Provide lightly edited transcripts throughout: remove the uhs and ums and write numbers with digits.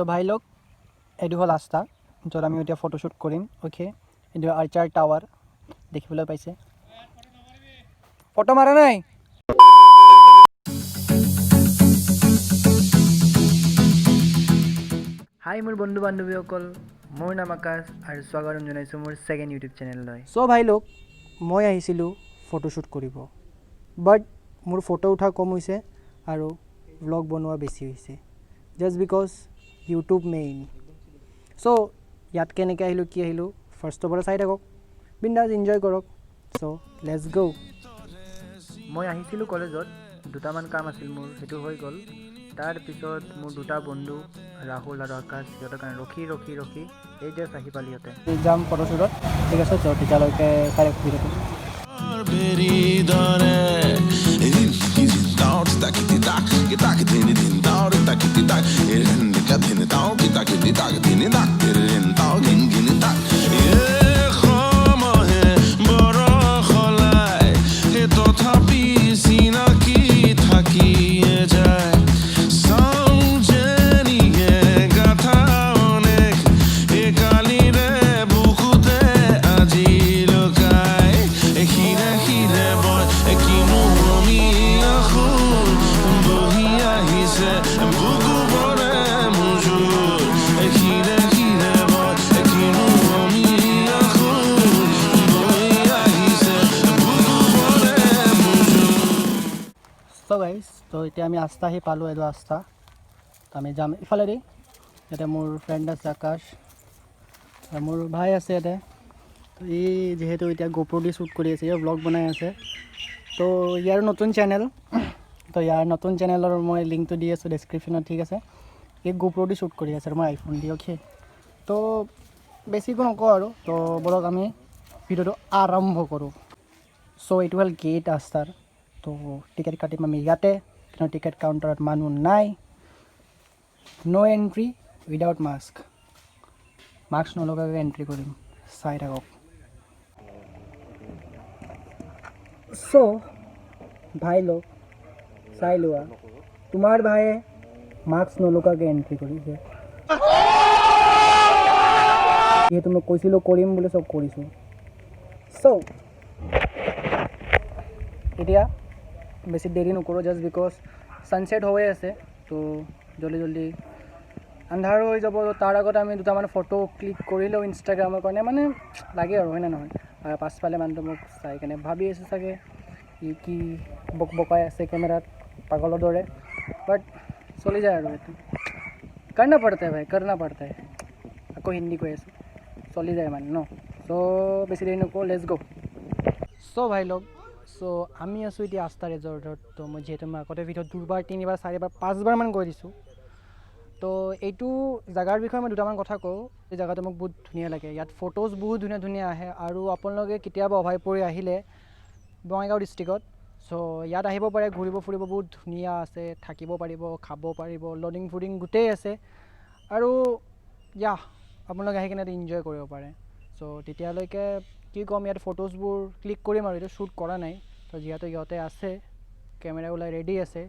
তো ভাই লোক, এইটো হ'ল আস্থা, য'ত আমি এতিয়া ফটোশ্বুট কৰিম। অ'কে, এইটো আৰ্চাৰ টাৱাৰ দেখিবলৈ পাইছে। ফটো মাৰা নাই। হাই মোৰ বন্ধু বান্ধৱীসকল, মোৰ নাম আকাশ আৰু স্বাগতম জনাইছোঁ মোৰ ছেকেণ্ড ইউটিউব চেনেললৈ। চ' ভাই লোক, মই আহিছিলোঁ ফটোশ্বুট কৰিব, বাট মোৰ ফটো উঠা কম হৈছে আৰু ভ্লগ বনোৱা বেছি হৈছে, জাষ্ট because YouTube main. চ' ইয়াত কেনেকৈ আহিলোঁ, কি আহিলোঁ, ফাৰ্ষ্টৰ পৰা চাই থাকক, বিন্দাছ এনজয় কৰক। চ' let's গ'। মই আহিছিলোঁ কলেজত, দুটামান কাম আছিল মোৰ, সেইটো হৈ গ'ল। তাৰপিছত মোৰ দুটা বন্ধু ৰাহুল আৰু আকাশ, সিহঁতৰ কাৰণে ৰখি ৰখি ৰখি এই জাষ্ট আহি পালি সিহঁতে। যাম ফটোশ্বুটত, ঠিক আছে। চ' তেতিয়ালৈকে চাই থাকক ভিডিঅ'টো। বেৰি দৰে তথাপি চিনাকি থাকিয়ে যায়। চাওঁ যেনিয়ে গাথা অনেক এ কালিৰে বুকুতে আজি লুকাই শিৰে শিৰে বয় কিনো অমিয়া সুৰ বহি আহিছে বুকু ভৰে মুজুৰ। শিৰে শিৰে বয় কিনো অমিয়া সুৰ বহি আহিছে বুকু ভৰে মুজুৰ। চ' গাইজ, তো এতিয়া আমি আস্থা আহি পালোঁ। এইটো আস্থা। তো আমি যাম ইফালেদি। ইয়াতে মোৰ ফ্ৰেণ্ড আছে আকাশ আৰু মোৰ ভাই আছে ইয়াতে। তো ই যিহেতু এতিয়া গোপ্ৰ' দি শ্বুট কৰি আছে, ই ব্লগ বনাই আছে। তো ইয়াৰ নতুন চেনেল, তো ইয়াৰ নতুন চেনেলৰ মই লিংকটো দি আছোঁ ডেছক্ৰিপশ্যনত, ঠিক আছে। ই গোপ্ৰ' দি শ্বুট কৰি আছে আৰু মই আইফোন দি। অ'কে, তো বেছি একো নকওঁ আৰু। তো ব'লক, আমি ভিডিঅ'টো আৰম্ভ কৰোঁ। চ' এইটো হ'ল গেট আস্থাৰ। তো টিকেট কাটিম আমি ইয়াতে, কিন্তু টিকেট কাউণ্টাৰত মানুহ নাই। No' entry without mask. Mask নলগাকৈ এণ্ট্ৰি কৰিম, চাই থাকক। চ' ভাই লোক, চাই লোৱা, তোমাৰ ভায়ে মাস্ক নলগাকৈ এণ্ট্ৰি কৰিছে। যিহেতু মই কৈছিলোঁ কৰিম বুলি, চব কৰিছোঁ। চ' এতিয়া বেছি দেৰি নকৰোঁ, জাষ্ট because sunset হৈয়ে আছে। তো জল্দি জল্দি আন্ধাৰো হৈ যাব। তো তাৰ আগত আমি দুটামান ফটো ক্লিক কৰি লওঁ ইনষ্টাগ্ৰামৰ কাৰণে, মানে লাগে আৰু, হয়নে নহয়? আৰু পাছফালে মানুহটো মোক চাই কেনে ভাবি আছে চাগে, ই কি বক বকাই আছে কেমেৰাত পাগলৰ দৰে। বাট চলি যায় আৰু, এইটো करना पड़ता है भाई, करना पड़ता है। আকৌ হিন্দী কৈ আছোঁ, চলি যায় মানে ন। চ' বেছি দেৰি নকৰোঁ, let's গ'। চ' ভাই লোক, চ' আমি আছোঁ এতিয়া আস্থা ৰিজৰ্টত। তো মই যিহেতু মই আগতে ভিডিঅ'ত দুবাৰ, তিনিবাৰ, চাৰিবাৰ, পাঁচবাৰমান কৈ দিছোঁ। তো এইটো জেগাৰ বিষয়ে মই দুটামান কথা কওঁ। এই জেগাটো মোক বহুত ধুনীয়া লাগে। ইয়াত ফটোজ বহুত ধুনীয়া ধুনীয়া আহে আৰু আপোনালোকে কেতিয়াবা অভয়পুৰী আহিলে বঙাইগাঁও ডিষ্ট্ৰিক্টত, চ' ইয়াত আহিব পাৰে ঘূৰিব ফুৰিব। বহুত ধুনীয়া আছে, থাকিব পাৰিব, খাব পাৰিব, লডিং ফুডিং গোটেই আছে আৰু ইয়া আপোনালোকে আহি কিনে এনজয় কৰিব পাৰে। চ' তেতিয়ালৈকে কি ক'ম, ইয়াত ফটোজবোৰ ক্লিক কৰিম আৰু এইটো শ্বুট কৰা নাই। তো যিহেতু ইহঁতে আছে, কেমেৰা ওলাই ৰেডি আছে,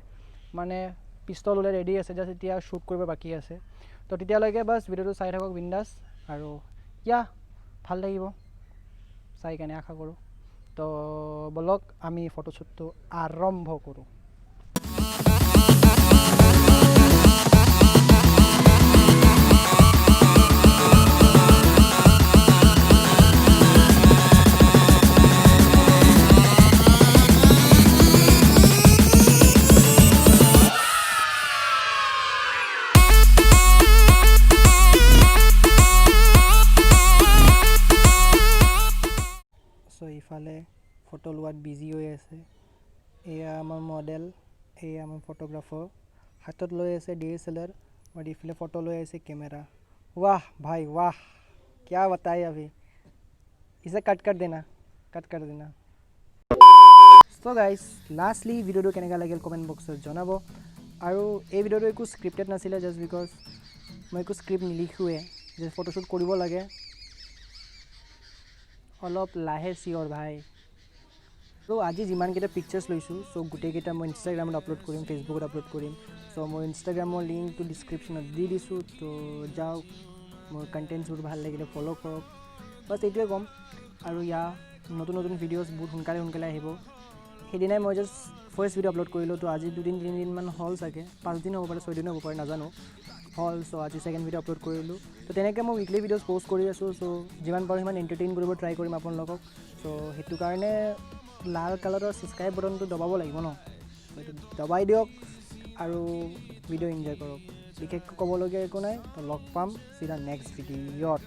মানে পিষ্টল ওলাই ৰেডি আছে, জাষ্ট এতিয়া শ্বুট কৰিব বাকী আছে। তো তেতিয়ালৈকে বাছ ভিডিঅ'টো চাই থাকক বিন্দাছ আৰু ইয়া ভাল লাগিব চাই কেনে আশা কৰোঁ। তো ব'লক, আমি ফটোশ্বুটটো আৰম্ভ কৰোঁ। চ' ইফালে ফটো লোৱাত বিজি হৈ আছে। এয়া আমাৰ মডেল, এয়া আমাৰ ফটোগ্ৰাফাৰ, হাতত লৈ আছে ডিএছএলআৰ আৰু ইফালে ফটো লৈ আছে কেমেৰা। वाह भाई वाह, क्या बताए अभी। इसे कट कर देना, कट कर देना। চ' গাইজ, লাষ্টলি ভিডিঅ'টো কেনেকুৱা লাগিল কমেণ্ট বক্সত জনাব। আৰু এই ভিডিঅ'টো একো স্ক্ৰিপ্টেড নাছিলে, জাষ্ট because মই একো স্ক্ৰিপ্ট নিলিখোঁৱে যে ফটোশ্বুট কৰিব লাগে। অলপ লাহে চিঞৰ ভাই। ত' আজি যিমানকেইটা পিকচাৰ্ছ লৈছোঁ, চ' গোটেইকেইটা মই ইনষ্টাগ্ৰামত আপলোড কৰিম, ফেচবুকত আপলোড কৰিম। চ' মোৰ ইনষ্টাগ্ৰামৰ লিংকটো ডিছক্ৰিপশ্যনত দি দিছোঁ। ত' যাওক, মোৰ কণ্টেণ্টছবোৰ ভাল লাগিলে ফ'ল' কৰক। বাছ, এইটোৱে ক'ম। আৰু ইয়াৰ নতুন নতুন ভিডিঅ'ছ বহুত সোনকালে সোনকালে আহিব। সেইদিনাই মই জাষ্ট ফাৰ্ষ্ট ভিডিঅ' আপলোড কৰিলোঁ। ত' আজি 2 দিন 3 দিনমান হ'ল চাগে, 5 দিন হ'ব পাৰে, 6 দিনো হ'ব পাৰে, নাজানো, হ'ল। চ' আজি ছেকেণ্ড ভিডিঅ' আপলোড কৰিলোঁ। ত' তেনেকৈ মই উইকলি ভিডিঅ'ছ প'ষ্ট কৰি আছোঁ। চ' যিমান পাৰোঁ সিমান এণ্টাৰটেইন কৰিব ট্ৰাই কৰিম আপোনালোকক। চ' সেইটো কাৰণে লাল কালাৰৰ ছাবস্ক্ৰাইব বটনটো দবাব লাগিব ন? সেইটো দবাই দিয়ক আৰু ভিডিঅ' এনজয় কৰক। বিশেষকৈ ক'বলগীয়া একো নাই। তো লগ পাম চিধা নেক্সট ভিডিঅ'ত।